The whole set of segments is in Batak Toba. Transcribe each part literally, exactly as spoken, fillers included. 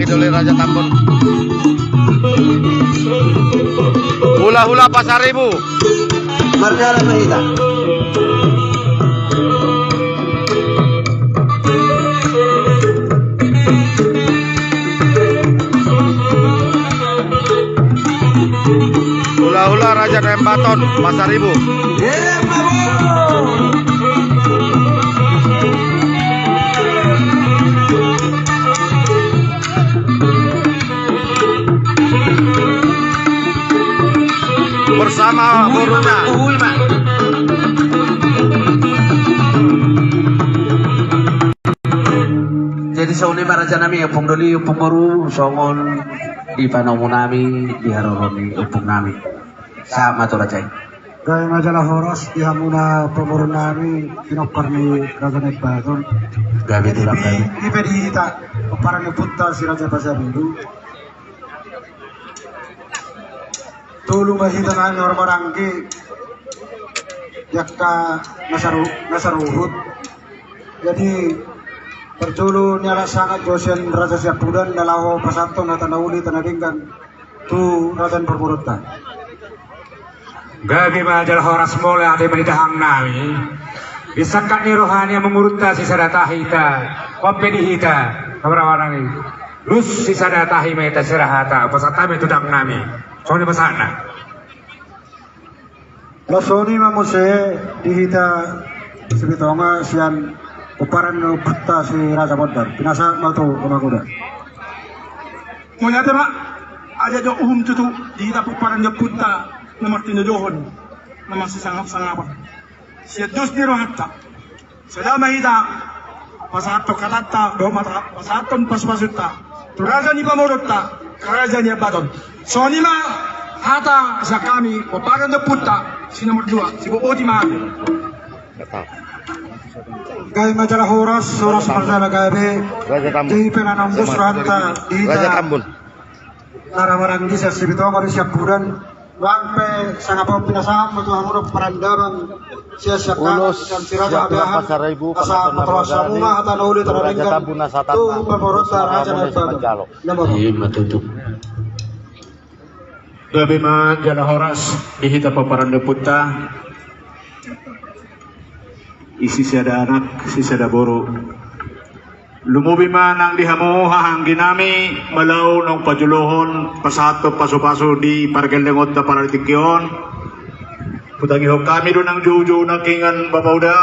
Jole Raja Tambun. Hula-hula Pasaribu. Mardalan ma hita. Hula-hula Raja Naimbaton, Pasaribu. Bersama boruna. Jadi songon i ma raja nami, ompung doli, ompung boru, songon di panomu nami, di haroro ni ompung nami. Sahat ma tu raja i. Gabe ma jala horas di hamuna pamoruon nami, pinompar ni Raja Naimbaton. Gabe tulang gabe. Di pe di hita, pomparan ni ompunta si Raja Pasaribu. Tolu ma hita nami marhahamaranggi di angka na saru-, na saruhut. Jadi, parjolo ni ala sangap jo sian Raja Siampudan, na laho pasahathon hata na uli hata na denggan tu raja ni parboruonta. Gabe ma jala horas, mauliate ma di dahahang nami. Di sangkap ni roha ni amangborunta si Sada Tahi hita, pampe di hita, kamarauan nami. Lus si Sada Tahi ma hita sirahata, pasahat hami tu dahahang nami. Songon i pasahatna. Laos songon i ma muse di hita Sibitonga sian pomparan ni ompunta si Raja Bondan. Pinasahat ma tu amangboru. Mauliate ma, aja jo uhum tutu di hita pomparan ni ompunta na martinodohon, na marsisangapsangapon. Sian dos ni rohanta. Sada ma hita pasahathon hatanta, dohot ma pasahathon pasupasunta tu raja ni pamoruonta, Raja Naimbaton. Songon i ma hata sian hami, pomparan ni ompunta si nomor dua, sibotboti ma hami. Gabe ma jala horas, horas marjala gabe. Di pe na naung dos rohanta di hita na marhahamaranggi sian Sibitonga dohot Siampudan. Nuaeng pe sangap on pinasahat ma tu hamuna parandaban sian sian Ulos, sian Siraja sian Habehan, Pasaribu, asa patoas hamuna hata na uli hata na denggan tu pamoruonta Raja Naimbaton. Ima tutu. Gabe ma jala horas di hita pomparan ni ompunta. Isi sada anak, isi sada boru. Lumobi ma nang di hamu haha anggi nami, molo naung pajulohon pasahathon pasupasu di pargellengonta pada tingki on. Hutangihon hami do nang joujou nangkingan bapa uda.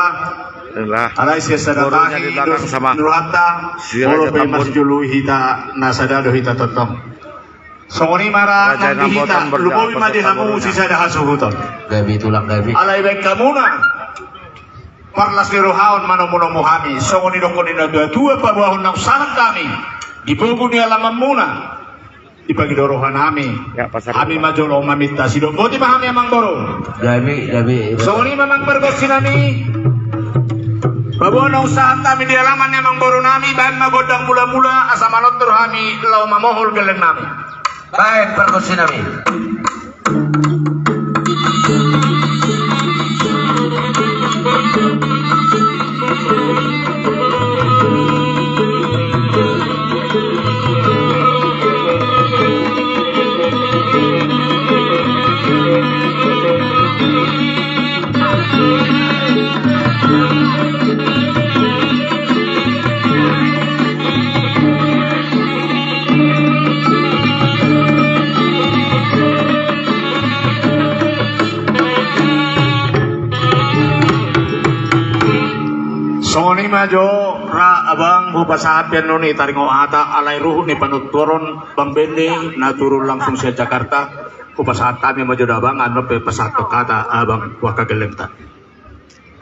Alai sian Sada Tahi dos ni rohanta, molo pe masijolo hita na sada do hita tongtong. Songon i ma ra nang di hita, lumobi ma di hamu sisada hasuhuton. Gabe tulang gabe. Alai baen hamuna parlas ni roha on manomunomu hami, songon i dohonon ni natuatua, paboahon naung sahat hami di pogu ni alamanmuna, di pangido roha nami. Hami ma jolo maminta sidok. Boti ma hami amangboru. Gabe, gabe. Songon i ma amang pargonsi nami. Paboa naung sahat hami di alaman ni amangboru nami, baen ma gondang mulamula asa manortor hami laho mamohol gelleng nami. Baen pargonsi nami. Songon i ma jo ra abang, hupasahat pe annon i taringot hata alai ruhut ni panontoron Bang Benny na turun langsung sian Jakarta. Hupasahat hami ma jo da abang, annon pe pasahathon hata abang tu angka gellengta.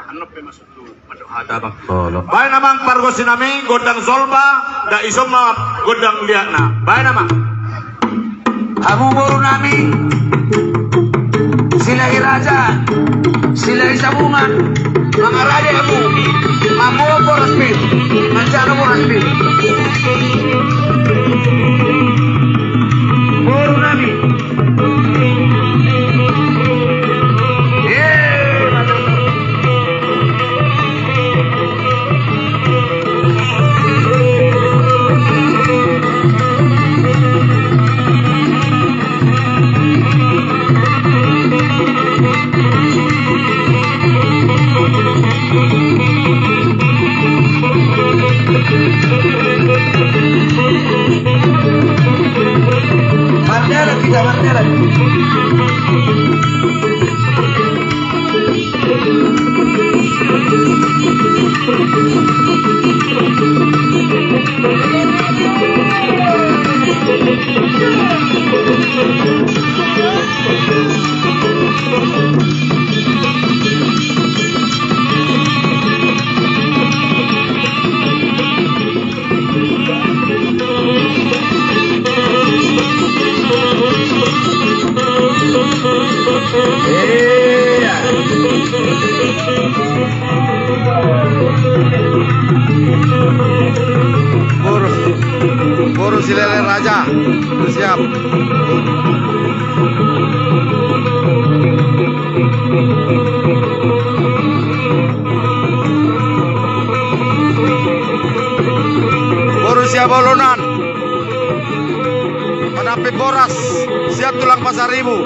Annon pe masuk tu mandok hata abang. Baen amang pargonsi nami gondang zolba, da ison ma gondang liatna. Baen amang. Hamu boru nami, Silahi Raja, Silahi Sabungan, mangarade hamu, mamboan boras pe, manjalo boras pe. Boru nami. Mardalan hita, mardalan. Boru, boru Silele Raja, siap. Boru Siabolonan, manampik boras sian tulang Pasaribu.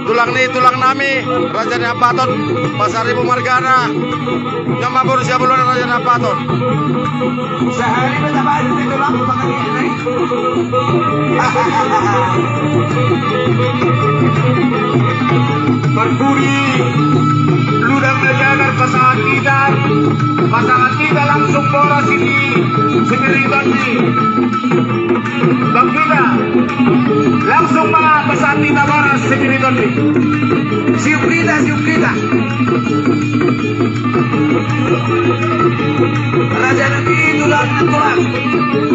Tulang ni tulang nami, Raja ni Ambaton, Pasaribu margana. Nunga ma boru Siabolonan, Raja ni Ambaton. Sahali ma tabaen pe tulang, makanya. Parpudi ludang na jagar pasahat hita, pasahat hita langsung boras i di Sipiriton ni. Bang hita langsung ma pasahat hita boras Sipiriton ni. Siup hita, siup hita. Raja na di tulang, tulang.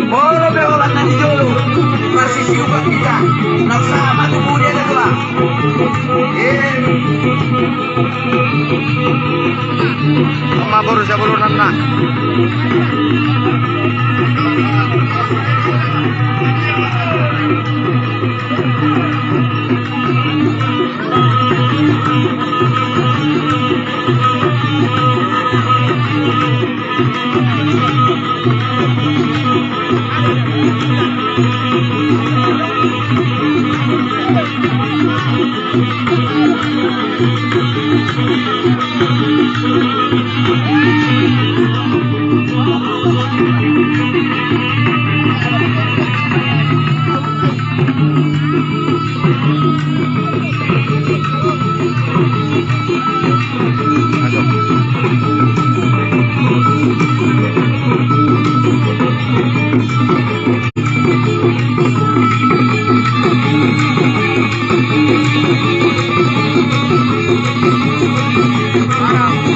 Molo pe holan na di jolo, marsisiupan hita. Nang sama tu budi ada tulang. Eh. Ama boru Siabolonan na.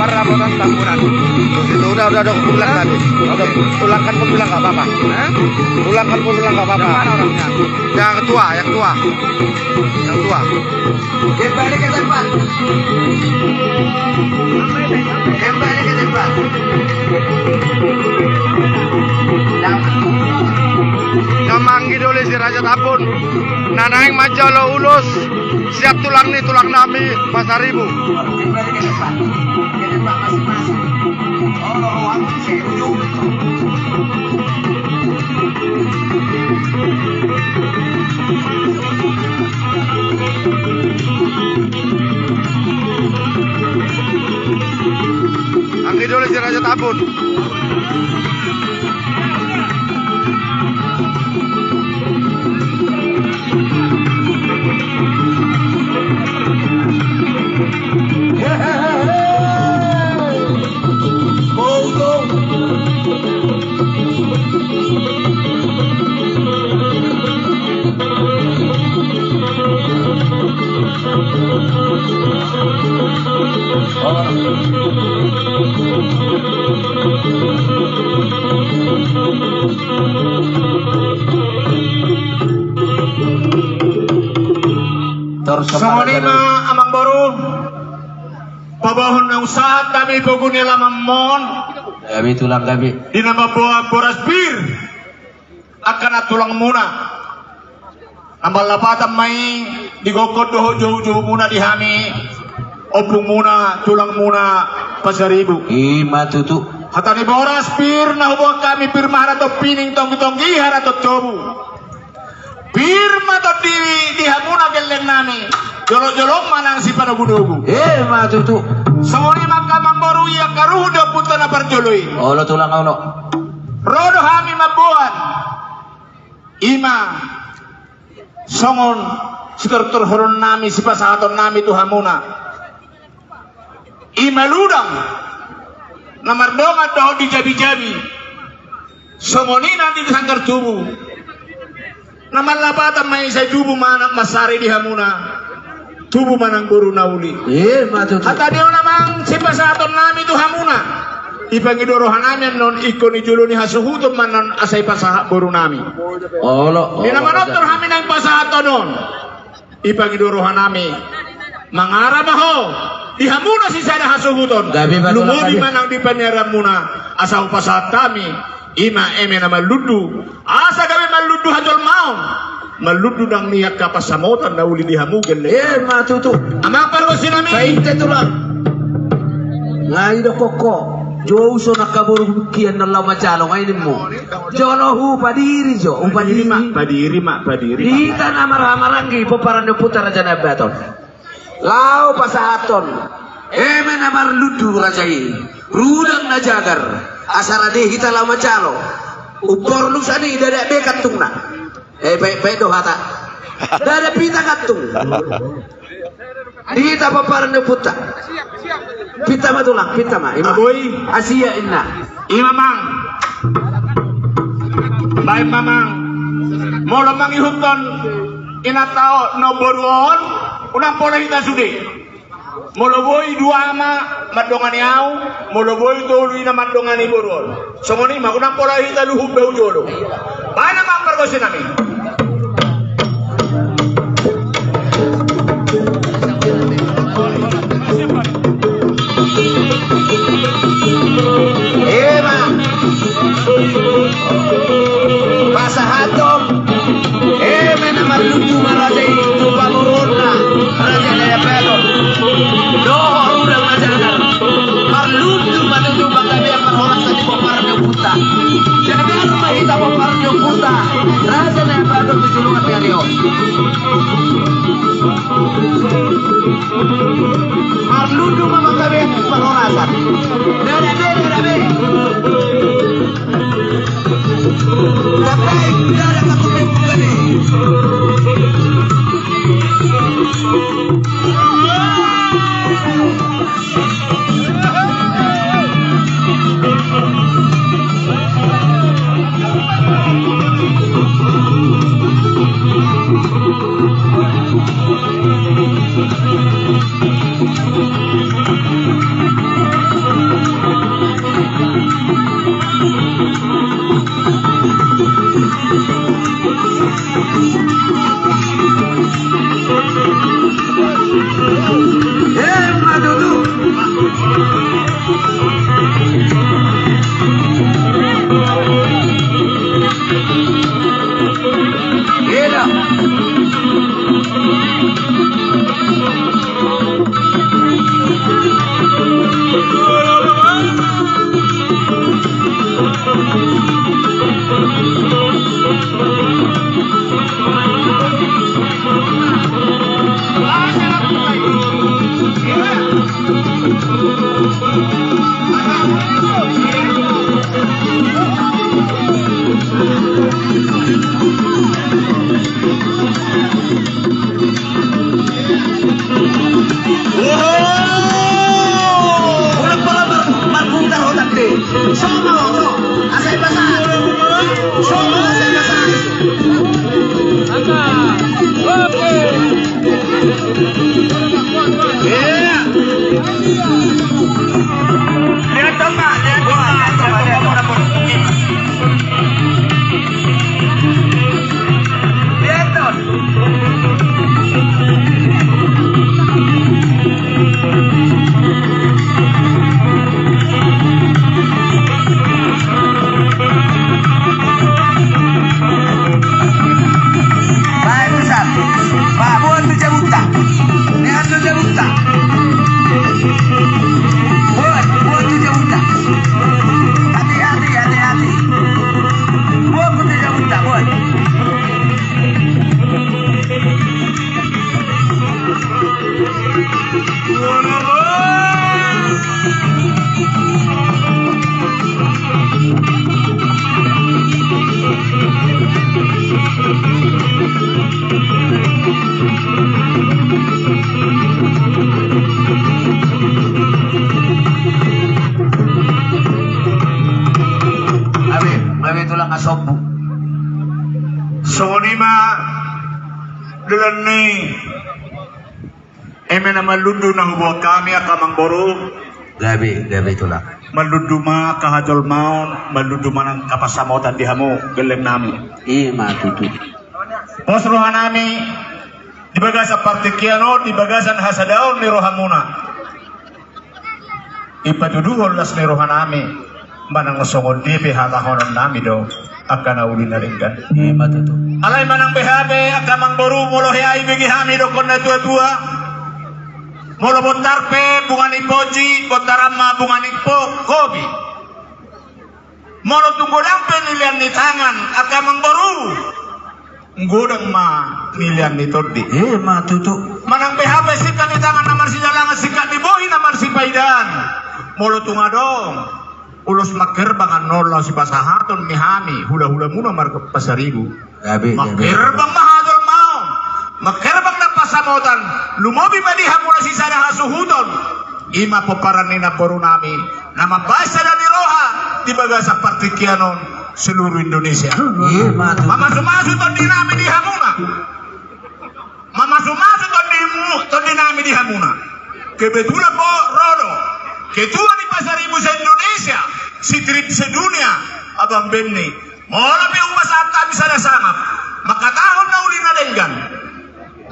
Parrapotan tambunan. Terus itu udah, udah, udah, pulang tadi. Udah, pulangkan pun bilang nggak apa-apa. Hah? Pulangkan pun bilang nggak apa-apa. Yang mana orangnya? Yang tua, yang tua. Yang tua. Kembali ke tempat. Kembali ke tempat. Nunga mangido oleh si Raja Tambun. Na naeng manjalo ulos sian tulang ni tulang nami Pasaribu. Kembali ke tempat. Ke tempat masing-masing. Olo, olo, olo. Mangido oleh si Raja Tambun. Songon i ma amangboru. Paboahon na sahat hami pogu ni alamanmon. Gabe tulang gabe. Di na mamboan boras pir. Angka na tulangmuna. Na marlapatan ma i di gokhon dohot joujoumuna di hami. Ompungmuna, tulangmuna, Pasaribu. I ma tutu. Hata ni boras pir na huboan hami pir ma haraton pining, tonggitonggi haraton tobu. Pir ma tondi di hamuna gelleng nami. Jolojolo ma nang sipanogunogu. I ma tutu. Songon i ma jolo i. Olo tulang, olo. Ro do hami mamboan. I ma songon sitortorhonon nami, sipasahaton nami tu hamuna. I ma ludang na mardongan dohot di jabijabi. Songon i nang di sanggar tubu. Na marlapatan ma i, sai tubu ma anak mansari di hamuna. Tubu ma nang boru na uli. I ma tutu. Hata ni on amang, sipasahaton nami tu hamuna. Ipangido roha nami annon, ingkon di jolo ni hasuhuton ma annon asa ipasahat boru nami. Olo, olo. Di na manortor hami naeng pasahaton on. Ipangido roha nami. Mangara ma ho. Di hamuna sisada hasuhuton. Gabe ma tulang, gabe. Lumobi ma nang di paniaranmuna. Asa hupasahat hami. I ma eme na marlundu. Asa gabe marlundu hajolmaon. Marlundu nang ni angka pansamotan na uli di hamu gelleng. I ma tutu. Amang pargonsi nami. Painte tulang. Nga i do koko. Jou so nangka boru kian na laho manjalo, nga i nimmu. Jolo hupadiri jo, hupadiri. Padiri ma, padiri ma, padiri ma. Hita na marhahamaranggi pomparan ni ompunta Raja Nai Ambaton. Laho pasahathon eme na marlundu raja i, rudang na jagar, asa rade hita laho manjalo. Umporlu sani, ndada be kantungna. Eh, baik, baik do hata. Ndada pita kantung. Hita pomparan ni ompunta. Pinta ma tulang, pinta ma. I ma. Boi. Asia inna. I ma amang. Baen ma amang. Molo mangihuthon inanta on, na boru on, unang pola hita sude. Molo boi dua ama mandongani ahu, molo boi tolu ina mandongani boru on. Songon i ma, unang pola hita luhut bahu jolo. Baen ma amang pargonsi nami. I ma. Pasahathon eme na marlundu ma raja i tu pamoruonna Raja Nai Ambaton. Dohot rudang na jagar. Marlundu ma tutu panggabean parhorasan di pomparan ni ompunta. Jagar ma hita pomparan ni ompunta Raja Nai Ambaton tu joloan ni ari on. Marlundu ma panggabean parhorasan. Ndada be, ndada be. Tapi ndada be. Sombu. Songon i ma dalan ni eme na marlundu na huboan hami angka amangboru. Gabe, gabe tulang. Marlundu ma angka hajolmaon, marlundu ma nang angka pansamotan di hamu gelleng nami. I ma tutu. Pos roha nami di bagasan partingkian on, di bagasan hasadaon ni rohamuna. Dipatuduhon las ni roha nami manang songon dia pe hatahonon nami do angka na uli na denggan. I ma tutu. Alai manang beha pe angka amangboru, molo hea ibege hami dokkon na tua-tua, molo bontar pe bunga ni ponji, bontaran ma bunga ni po-, kopi. Molo tung godang pe nilean ni tangan angka amangboru, godang ma nilean ni tondi. I ma tutu. Manang beha pe singkat ni tangan na marsidalangan, singkat ni bohi na marsipaidaan, molo tung adong ulos mangherbang annon laho sipasahaton ni hami hula-hulamuna marga Pasaribu. Gabe, gabe. Mangherbang ma hajolmaon, mangherbang nang pansamotan, lumobi ma di hamu na sisada hasuhuton. I ma pomparan ni namboru nami na mambahen sada ni roha di bagasan partingkian on seluruh Indonesia. I ma tutu. Mamasu-masu tondi nami di hamuna. Mamasu-masu tondi mu-, tondi nami di hamuna. Kebetulan bo ro do ketua ni Pasaribu se-Indonesia, si-Trip sedunia, Abang Benny. Molo pe hupasahat hami sada sangap mangkatahon na uli na denggan,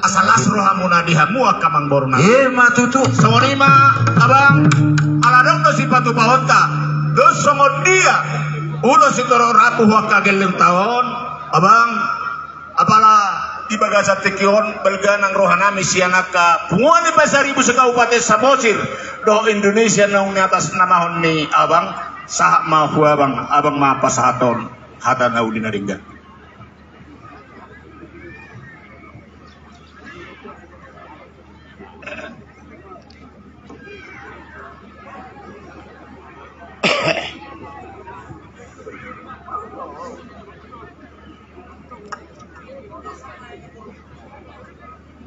asa las rohamuna di hamu angka amangboru nami. I ma tutu. Songon i ma, Abang, ala adong do sipatupaonta. Dos songon dia ulos sitorop rambu tu angka gellengta on, Abang, apala di bagasan tingki on, balga nang roha nami sian angka punguan ni Pasaribu se-Kabupaten Samosir dohot Indonesia naung niatasnamahon ni Abang, sahat ma tu Abang, Abang ma pasahathon hata na uli na denggan.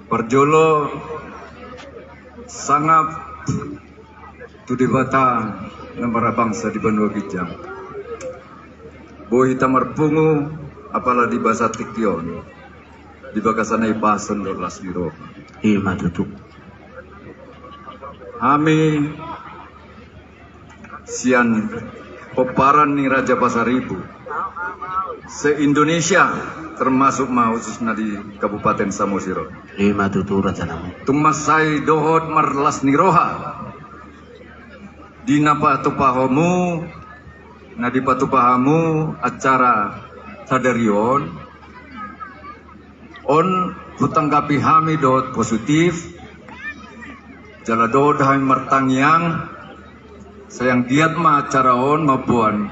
Parjolo, sangap tu Debata na marhabangsa di banua ginjang. Boi hita marpungu, apala di bagasan tingki on, di bagasan na ipason do las ni roha. I ma tutu. Hami sian pomparan ni Raja Pasaribu se-Indonesia, termasuk ma khususna di Kabupaten Samosir on. I ma tutu, raja nami. Tung mansai dohot marlas ni roha di na patupa hamu, na dipatupa hamu acara sadari on. On hutanggapi hami dohot positif, jala dohot hami martangiang, sai anggiat ma acara on mamboan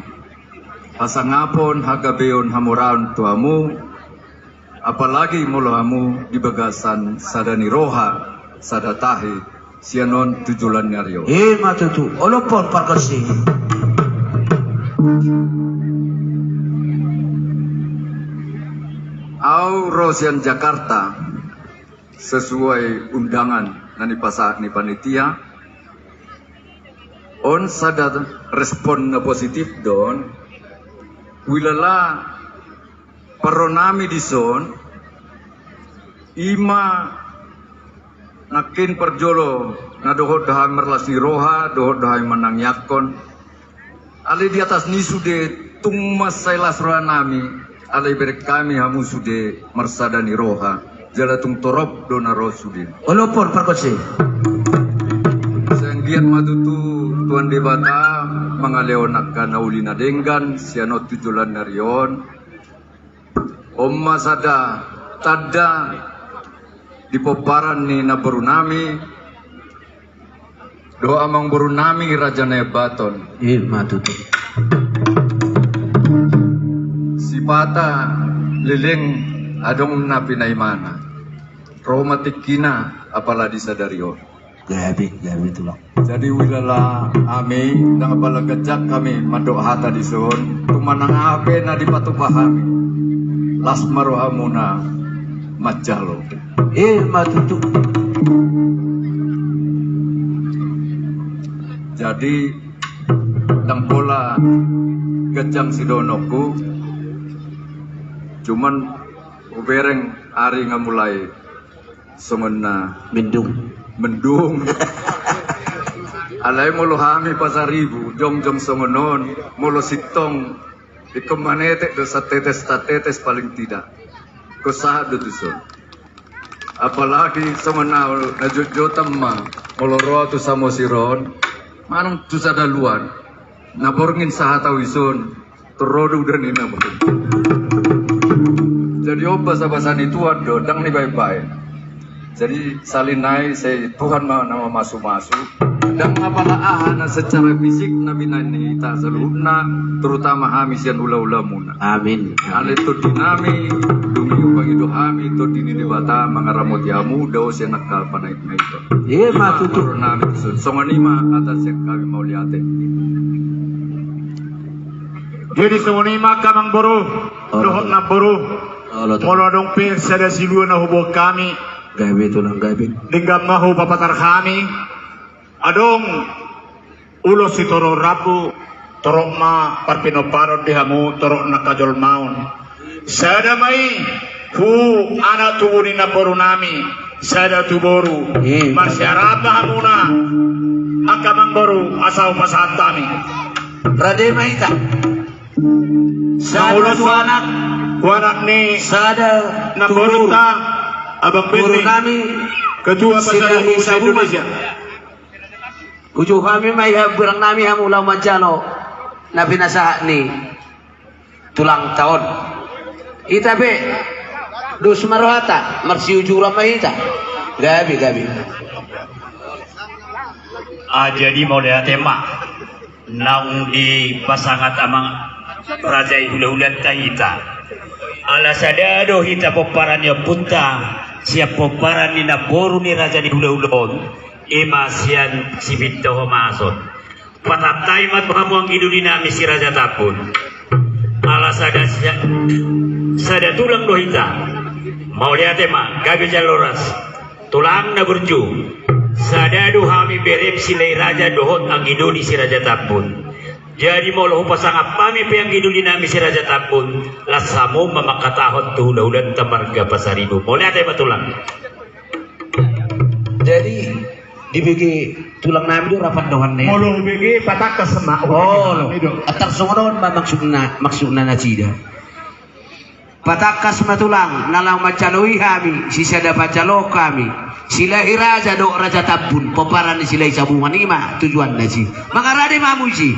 hasangapon, hagabeon, hamoraon tu hamu, apalagi molo hamu di bagasan sada ni roha, sada tahi, sian on tu joloan ni ari on. I ma tutu. Olophon pargonsi. Au ro sian Jakarta sesuai undangan na nipasahat ni panitia. On sada respon na positif do on. Huilala parro nami dison, i ma nangkin parjolo na dohot do hami marlas ni roha, dohot do hami manangiangkon. Alai di atas ni i sude tung mansai las roha nami, alai bereng hami hamu sude marsada ni roha, jala tung torop do na ro sude. Olophon pargonsi. Sai anggiat ma tutu Tuhan Debata mangalehon angka na uli na denggan sian on tu joloan ni ari on. On ma sada tanda di pomparan ni namboru nami dohot amangboru nami Raja Naiambaton. I ma tutu. Sipata leleng adong na pinaimana. Ro ma tingkina apala di sadari on. Gabe, gabe tulang. Jadi huilala hami, ndang apala ganjang hami mandok hata dison, tung manang aha pe na dipatupa hami, las ma rohamuna manjalo. I ma tutu. Jadi ndang pola ganjang sidohononku, Cuman hubereng ari nga mulai songon na mendung. Mendung. Alai molo hami Pasaribu jongjong songon on, molo sintong ingkon manetek do satetes-satetes paling tidak. Ingkon sahat do tuson. Apalagi songon ahu na jotjotan ma molo ro tu Samosir on, manang tu sada luat, na borngin sahat ahu ison, tor ro do udan i na borngin. Jadi on basa-basa ni Tuhan do, ndang ni baen-baen. Jadi sahali nai sai Tuhan ma na mamasumasu. Ndang apala aha na secara fisik na binaen ni hita saluhutna, terutama hami sian hula-hulamuna. Amin. Ale tondinami, dung i hupangido hami tondi ni Debata mangaramoti hamu, dao sian angka panaek na ito. Ima tutu. Ima tutu. Songon i ma hata sian hami, mauliate. Jadi songon i ma angka amangboru dohot namboru. Olo, tulang. Molo adong pe sada silua na huboan hami, gabe tulang, gabe, denggan ma hupapatar hami. Adong ulos sitorop rambu, torop ma parpinomparon di hamu, torop na hajolmaon. Sada ma i tu anak tubu ni namborunami, sada tu boru. Marsiharap ma hamuna angka amangboru, asa hupasahat hami. Rade ma hita. Sada tu anak, tu anak ni sada tu boru. Namborunta, Abang Bente, borunami, Ketua Pasaribu se-Indonesia. Uju hami ma i, hamburang nami, hamu laho manjalo na pinasahat ni tulangta on. Hita pe dos ma rohanta, marsiujuran ma hita. Gabe, gabe. Ah, jadi mauliate ma naung dipasahat amang raja i hula-hulanta hita. Ala sada do hita pomparan ni ompunta sian pomparan ni namboru ni raja ni hula-hula on. Ima sian Sipinta Homason. Pasahat hami ma tu hamu anggi dolinami Si Raja Tambun. Ala sada, sada tulang do hita. Mauliate ma, gabe jala horas. Tulang na burju. Sada do hami berem Silahi Raja dohot anggi doli Si Raja Tambun. Jadi molo hupasangap hami pe anggi dolinami Si Raja Tambun, las hamu ma mangkatahon tu hula-hulanta marga Pasaribu. Mauliate ma tulang. Jadi dibege tulang nami do rapat dongan ni. Molo hubege patangkas ma. Olo. Antar songon on ma maksudna, maksudna nasida. Patangkas ma tulang, na laho manjalo i hami, sisada panjaloon hami Silahi Raja dohot Raja Tambun, pomparan ni Silahi Sabungan, i ma tujuanna i. Mangarade ma hamu i.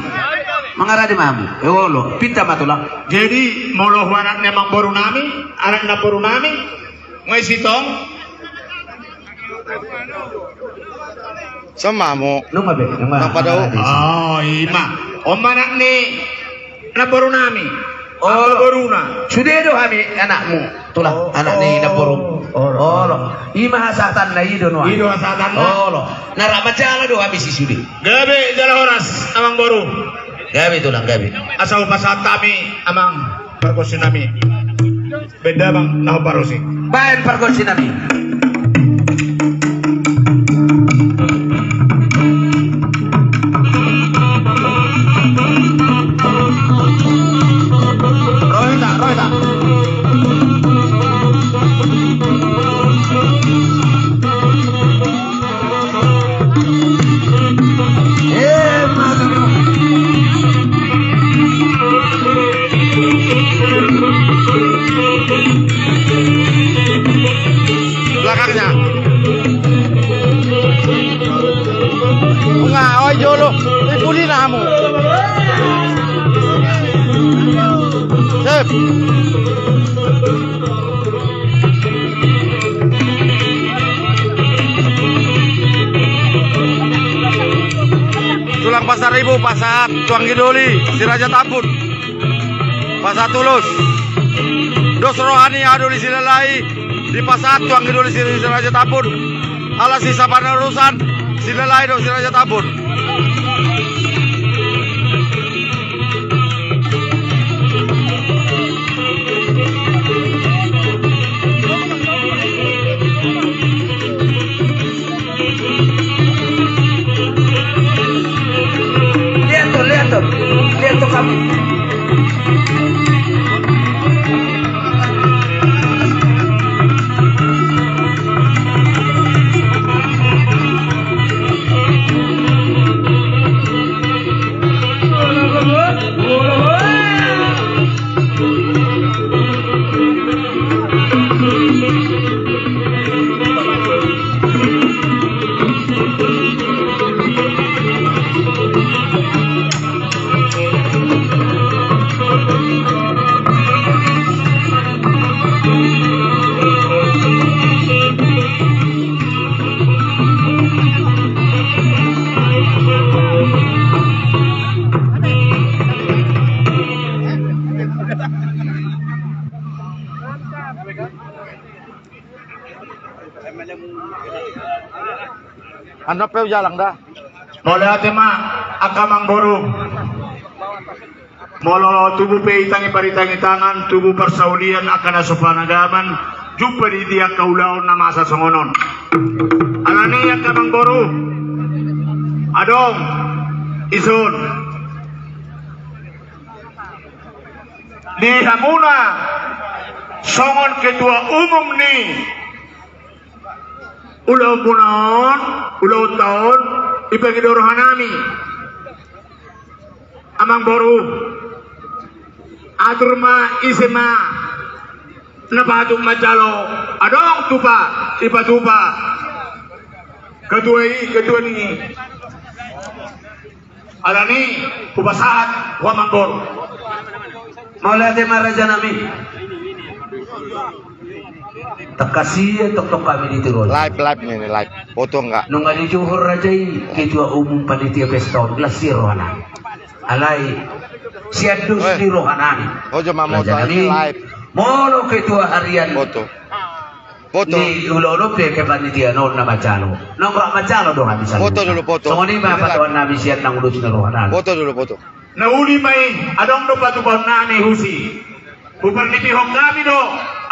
Mangarade ma hamu. E olo, pinta ma tulang. Jadi molo hu anak ni amangboru nami, anak ni namboru nami, nga i sintong. Sama mo. Nunga be, nunga. Nang pada mangarade. Oh, i ma. On ma anak ni namboru nami. Olo. Namboruna. Sude do hami anakmu. Tulang, anak ni namboru. Olo. Olo. I ma hasahatanna, i do nuaeng. I do hasahatanna. Olo. Na rap manjalo do hami sisude. Gabe jala horas amangboru. Gabe tulang, gabe. Asa hupasahat hami amang pargonsi nami. Baen damang na hombar usi. Baen pargonsi nami. Rohita, rohita. Belakangnya. Bunga, oi jolo. Ipuli na hamu. Sip. Tulang Pasaribu, pasahat tu anggi doli Si Raja Tambun. Pasahat ulos. Dos roha ni anggi doli Silahi, dipasahat tu anggi doli Si Raja Tambun. Ala sisa panaurusan Silahi dohot Si Raja Tambun. Lihat tuh, lihat tuh, lihat tuh kamu. Andap pe ujalang da. Mauliate ma angka amangboru. Molo tubu pe i tangi paritangi tangan, tubu parsaulian angka na so panagaman, jumpa di dia angka ulaon na masa songon on. Alani angka amangboru, adong ison di hamuna songon ketua umum ni ulaonmuna on, ulaonta on, dipangido rohanami. Amangboru, atur ma ise ma na patut manjalo, adong tupa, dipatupa. Ketua i, ketua ni. Alani, hupasahat, hu amangboru. Mauliate ma rajanami. Tangkas ia tongtong hami di Tiro. Live, live ni, live. Foto enggak? Nunga dijouhon raja i ketua umum panitia pesta on, las ia rohanami. Alai sian dos ni rohanami. Ojo mamoto, rajanami, ini live. Molo ketua harian. Foto. Foto. Ni ulaon pe kepanitia on na manjalo. Nunga manjalo do hami saluhutna. Foto dulu, foto. Songon i ma patoannami sian na dos ni rohanami. Foto dulu, foto. Na uli ma i, adong do patupaonnami husi. Huparnipihon hami do,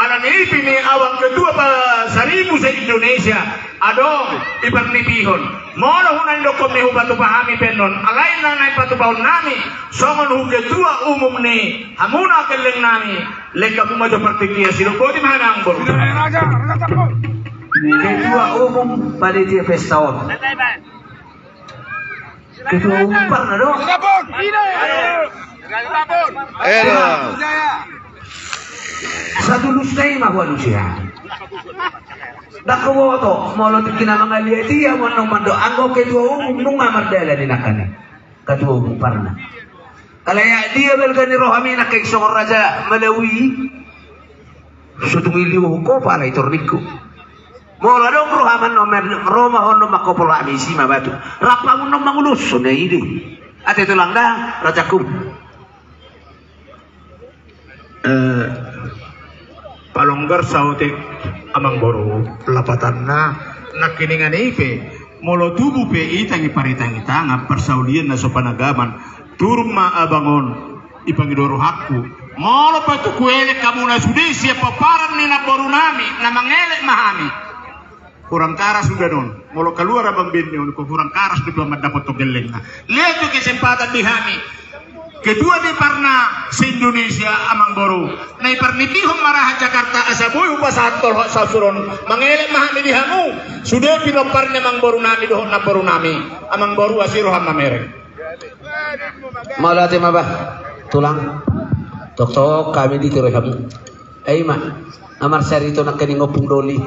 alani i pe ni awan ketua Pasaribu se-Indonesia, adong diparnipihon. Molo huna ni dokkon ni hupatupa hami pe annon, alai na naeng patupaonnami, songon hu ketua umum ni hamuna gellengnami, lengkap uma jo partingkian, sidok boti ma hanang bolu. Ketua umum panitia pesta on. Ketua umum Parna do. Elo. Satu lus na i ma hualusi. Ndang huboto molo tingki na mangaliat i amu annon mandok anggo ketua umum nunga mardalan i nangkaning. Ketua umum Parna. Alai dia balga ni rohami nangkaning songon raja Malawi. So tung i liuhon ho pala i torningku. Molo adong roha mannon, ro ma ho annon mangkopol hami, isi ma batu. Rap hamu annon mangulushon na i do. Ate tulang da, rajaku. Eh, palonggar saotik amangboru, lapatanna nangkiningan i pe. Molo tubu pe i tangi paritangi tangan, parsaulian na so panagaman, turun ma abang on. Dipangido rohangku, molo pe tung huelek hamuna sude sian pomparan ni namborunami, na mangelek ma hami. Hurang karas do annon, molo kaluar abang benne on, hurang karas do tuan mandapothon gellengna. Lean do kesempatan di hami. Ketua ni Parna se-Indonesia amangboru. Na diparnipihon ma raja Jakarta asa boi hupasahat tolhot sasur on. Mangelek ma hami di hamu. Sude pinompar ni amangborunami dohot namborunami. Amangboru, asi roham mamereng. Mauliate ma bah, tulang. Toktok hami di Tiro i hamu. Ai ma, na marsarito nangkining Ompung Doli.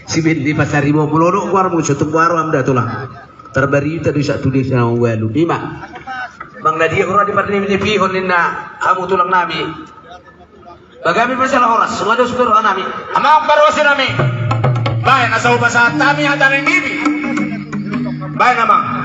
Sian di Pasaribu, molo dok goarmu so tung goar roham da tulang. Tarbarita do i sahat tu desa na ualu. I ma. Bang na dia hura diparnipihon ninna hamu tulangnami. Bagami pe jala horas, sumado sumado rohanami. Amang parhosinami. Baen asa hupasahat hami hata ni nipi. Baen amang.